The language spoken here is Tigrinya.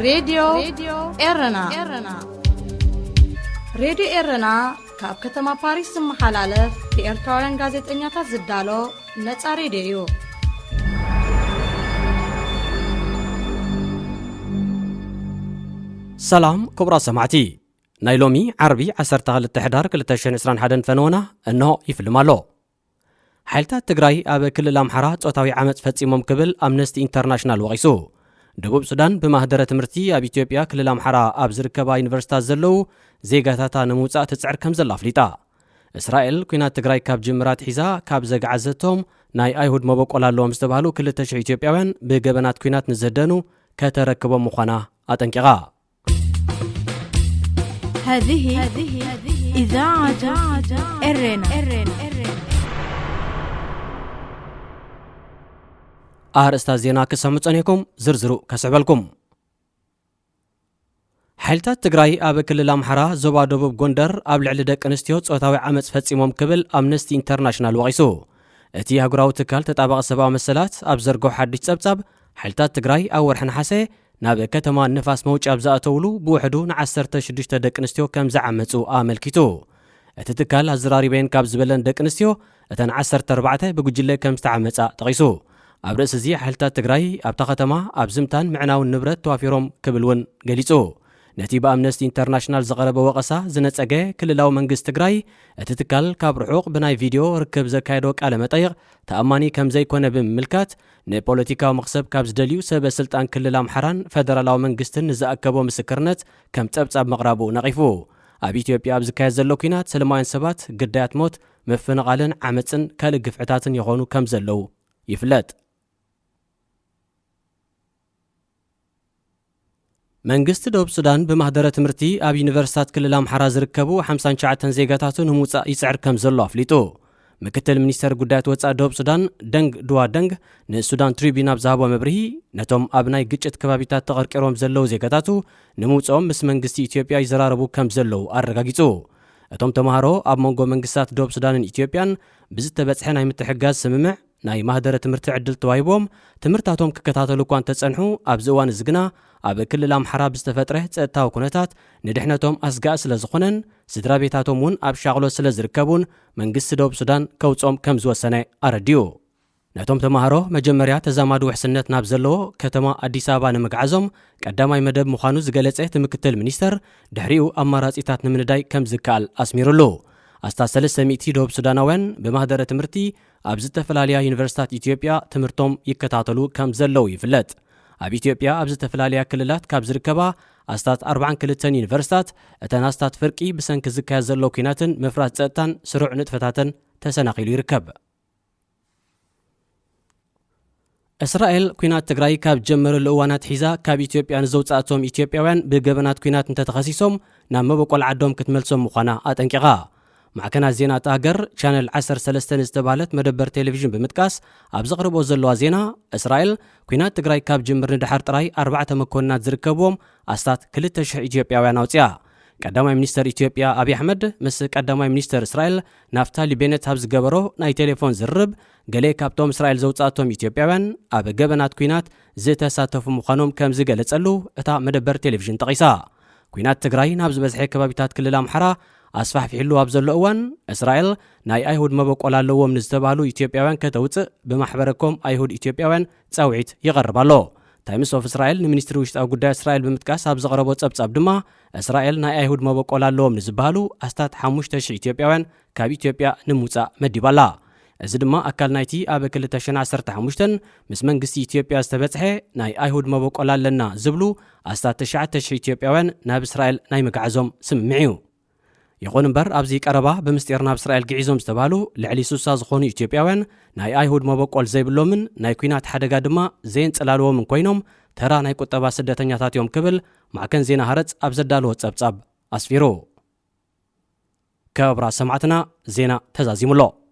ሬድዮ ኤረና። ሬድዮ ኤረና ካብ ከተማ ፓሪስ ዝመሓላለፍ ብኤርትራውያን ጋዜጠኛታት ዝዳሎ ነጻ ሬድዮ እዩ። ሰላም ክቡራት ሰማዕቲ፣ ናይ ሎሚ ዓርቢ ዓሰርተ ክልተ ሕዳር ክልተ ሽሕን ዕስራን ሓደን ፈነወና እንሆ ይፍልም ኣሎ። ሓይልታት ትግራይ ኣብ ክልል ኣምሓራ ጾታዊ ዓመጽ ፈጺሞም ክብል ኣምነስቲ ኢንተርናሽናል ወቒሱ። ደቡብ ሱዳን ብማህደረ ትምህርቲ ኣብ ኢትዮጵያ ክልል ኣምሓራ ኣብ ዝርከባ ዩኒቨርሲታት ዘለዉ ዜጋታታ ንምውጻእ ትጽዕር ከም ዘላ ኣፍሊጣ። እስራኤል ኲናት ትግራይ ካብ ጅምራ ኣትሒዛ ካብ ዘግዓዘቶም ናይ ኣይሁድ መበቆል ኣለዎም ዝተባህሉ ክልተ ሽሕ ኢትዮጵያውያን ብገበናት ኲናት ንዝህደኑ ከተረክቦም ምዃና ኣጠንቂቓ። هذه إذاعة إرنا. ኣርእስታት ዜና ክሰምዑ ጸኒሕኩም፣ ዝርዝሩ ከስዕበልኩም። ሓይልታት ትግራይ ኣብ ክልል ኣምሓራ ዞባ ደቡብ ጎንደር ኣብ ልዕሊ ደቂ ኣንስትዮ ጾታዊ ዓመጽ ፈጺሞም ክብል ኣምነስቲ ኢንተርናሽናል ወቒሱ። እቲ ኣህጉራዊ ትካል ተጣባቒ ሰብኣዊ መሰላት ኣብ ዘርግሖ ሓድሽ ጸብጻብ፣ ሓይልታት ትግራይ ኣብ ወርሒ ነሓሰ ናብ ከተማ ንፋስ መውጫ ኣብ ዝኣተውሉ ብውሕዱ ንዓሰርተ ሽዱሽተ ደቂ ኣንስትዮ ከም ዝዓመጹ ኣመልኪቱ። እቲ ትካል ኣዘራሪበየን ካብ ዝበለን ደቂ ኣንስትዮ እተን ዓሰርተ ኣርባዕተ ብጉጅለ ከም ዝተዓመጻ ጠቒሱ። ኣብ ርእሲ እዚ ሓይልታት ትግራይ ኣብታ ከተማ ኣብ ዝምታን ምዕናውን ንብረት ተዋፊሮም ክብል እውን ገሊጹ። ነቲ ብኣምነስቲ ኢንተርናሽናል ዝቐረበ ወቐሳ ዝነጸገ ክልላዊ መንግስቲ ትግራይ፣ እቲ ትካል ካብ ርሑቕ ብናይ ቪድዮ ርክብ ዘካየዶ ቃለ መጠይቕ ተኣማኒ ከም ዘይኮነ ብምምልካት፣ ንፖለቲካዊ መኽሰብ ካብ ዝደልዩ ሰበ ስልጣን ክልል ኣምሓራን ፈደራላዊ መንግስትን ንዝኣከቦ ምስክርነት ከም ጸብጻብ ምቕራቡ ነቒፉ። ኣብ ኢትዮጵያ ኣብ ዝካየድ ዘሎ ኲናት ሰለማውያን ሰባት ግዳያት ሞት፣ ምፍንቓልን ዓመጽን ካልእ ግፍዕታትን ይኾኑ ከም ዘለዉ ይፍለጥ። መንግስቲ ደቡብ ሱዳን ብማህደረ ትምህርቲ ኣብ ዩኒቨርሲታት ክልል ኣምሓራ ዝርከቡ ሓምሳን ትሽዓተን ዜጋታቱ ንምውጻእ ይጽዕር ከም ዘሎ ኣፍሊጡ። ምክትል ሚኒስተር ጉዳያት ወጻኢ ደቡብ ሱዳን ደንግ ድዋ ደንግ ንሱዳን ትሪቢዩን ኣብ ዝሃቦ መብርሂ፣ ነቶም ኣብ ናይ ግጭት ከባቢታት ተቐርቂሮም ዘለዉ ዜጋታቱ ንምውጽኦም ምስ መንግስቲ ኢትዮጵያ ይዘራረቡ ከም ዘለዉ ኣረጋጊጹ። እቶም ተማሃሮ ኣብ መንጎ መንግስታት ደቡብ ሱዳንን ኢትዮጵያን ብዝተበጽሐ ናይ ምትሕግጋዝ ስምምዕ ናይ ማህደረ ትምህርቲ ዕድል ተዋሂቦም ትምህርታቶም ክከታተሉ እኳ እንተጸንሑ፣ ኣብዚ እዋን እዚ ግና ኣብ ክልል ኣምሓራ ብዝተፈጥረ ጸጥታዊ ኩነታት ንድሕነቶም ኣስጋኢ ስለ ዝኾነን ስድራ ቤታቶም እውን ኣብ ሻቕሎት ስለ ዝርከቡን መንግስቲ ደቡብ ሱዳን ከውጽኦም ከም ዝወሰነ ኣረዲኡ። ነቶም ተማሃሮ መጀመርያ ተዛማዲ ውሕስነት ናብ ዘለዎ ከተማ ኣዲስ ኣበባ ንምግዓዞም ቀዳማይ መደብ ምዃኑ ዝገለጸ እቲ ምክትል ሚኒስተር፣ ድሕሪኡ ኣማራጺታት ንምንዳይ ከም ዝከኣል ኣስሚሩሉ። ኣስታት ሰለስተ ሚእቲ ደቡብ ሱዳናውያን ብማህደረ ትምህርቲ ኣብ ዝተፈላለያ ዩኒቨርሲታት ኢትዮጵያ ትምህርቶም ይከታተሉ ከም ዘለዉ ይፍለጥ። ኣብ ኢትዮጵያ ኣብ ዝተፈላለያ ክልላት ካብ ዝርከባ ኣስታት ኣርባዓን ክልተን ዩኒቨርሲታት፣ እተን ኣስታት ፍርቂ ብሰንኪ ዝካየድ ዘሎ ኲናትን ምፍራስ ጸጥታን ስሩዕ ንጥፈታተን ተሰናኺሉ ይርከብ። እስራኤል ኲናት ትግራይ ካብ ጀመረሉ እዋን ኣትሒዛ ካብ ኢትዮጵያ ንዘውጻእቶም ኢትዮጵያውያን ብገበናት ኲናት እንተተኸሲሶም ናብ መበቆል ዓዶም ክትመልሶም ምዃና ኣጠንቂቓ። ማዕከናት ዜና እታ ሃገር ቻነል ዓሰርተ ሰለስተ ንዝተባህለት መደበር ቴሌቪዥን ብምጥቃስ ኣብ ዘቕርቦ ዘለዋ ዜና፣ እስራኤል ኲናት ትግራይ ካብ ጅምር ንደሓር ጥራይ ኣርባዕተ መኮንናት ዝርከብዎም ኣስታት ክልተ ሽሕ ኢትዮጵያውያን ኣውፅያ። ቀዳማይ ሚኒስተር ኢትዮጵያ ኣብይ ኣሕመድ ምስ ቀዳማይ ሚኒስተር እስራኤል ናፍታሊ ቤነት ኣብ ዝገበሮ ናይ ቴሌፎን ዝርርብ፣ ገለ ካብቶም እስራኤል ዘውጻእቶም ኢትዮጵያውያን ኣብ ገበናት ኲናት ዝተሳተፉ ምዃኖም ከም ዝገለጸሉ እታ መደበር ቴሌቪዥን ጠቒሳ። ኲናት ትግራይ ናብ ዝበዝሐ ከባቢታት ክልል ኣምሓራ ኣስፋሕፊሕሉ ኣብ ዘሎ እዋን፣ እስራኤል ናይ ኣይሁድ መበቆል ኣለዎም ንዝተባህሉ ኢትዮጵያውያን ከተውጽእ ብማሕበረ ኮም ኣይሁድ ኢትዮጵያውያን ጻውዒት ይቐርብ ኣሎ። ታይምስ ኦፍ እስራኤል ንሚኒስትሪ ውሽጣዊ ጉዳይ እስራኤል ብምጥቃስ ኣብ ዘቕረቦ ጸብጻብ ድማ፣ እስራኤል ናይ ኣይሁድ መበቆል ኣለዎም ንዝበሃሉ ኣስታት ሓሙሽተ ሽሕ ኢትዮጵያውያን ካብ ኢትዮጵያ ንምውጻእ መዲባ ኣላ። እዚ ድማ ኣካል ናይቲ ኣብ ክልተ ሽሕን ዓሰርተ ሓሙሽተን ምስ መንግስቲ ኢትዮጵያ ዝተበጽሐ ናይ ኣይሁድ መበቆል ኣለና ዝብሉ ኣስታት ትሽዓተ ሽሕ ኢትዮጵያውያን ናብ እስራኤል ናይ ምግዓዞም ስምምዕ እዩ። ይኹን እምበር፣ ኣብዚ ቀረባ ብምስጢር ናብ እስራኤል ግዒዞም ዝተባህሉ ልዕሊ ስሳ ዝኾኑ ኢትዮጵያውያን ናይ ኣይሁድ መበቆል ዘይብሎምን ናይ ኲናት ሓደጋ ድማ ዘየንጸላልዎምን ኮይኖም፣ ተራ ናይ ቁጠባ ስደተኛታት እዮም ክብል ማዕከን ዜና ሃረጽ ኣብ ዘዳለዎ ጸብጻብ ኣስፊሩ። ክቡራት ሰማዕትና፣ ዜና ተዛዚሙ ኣሎ።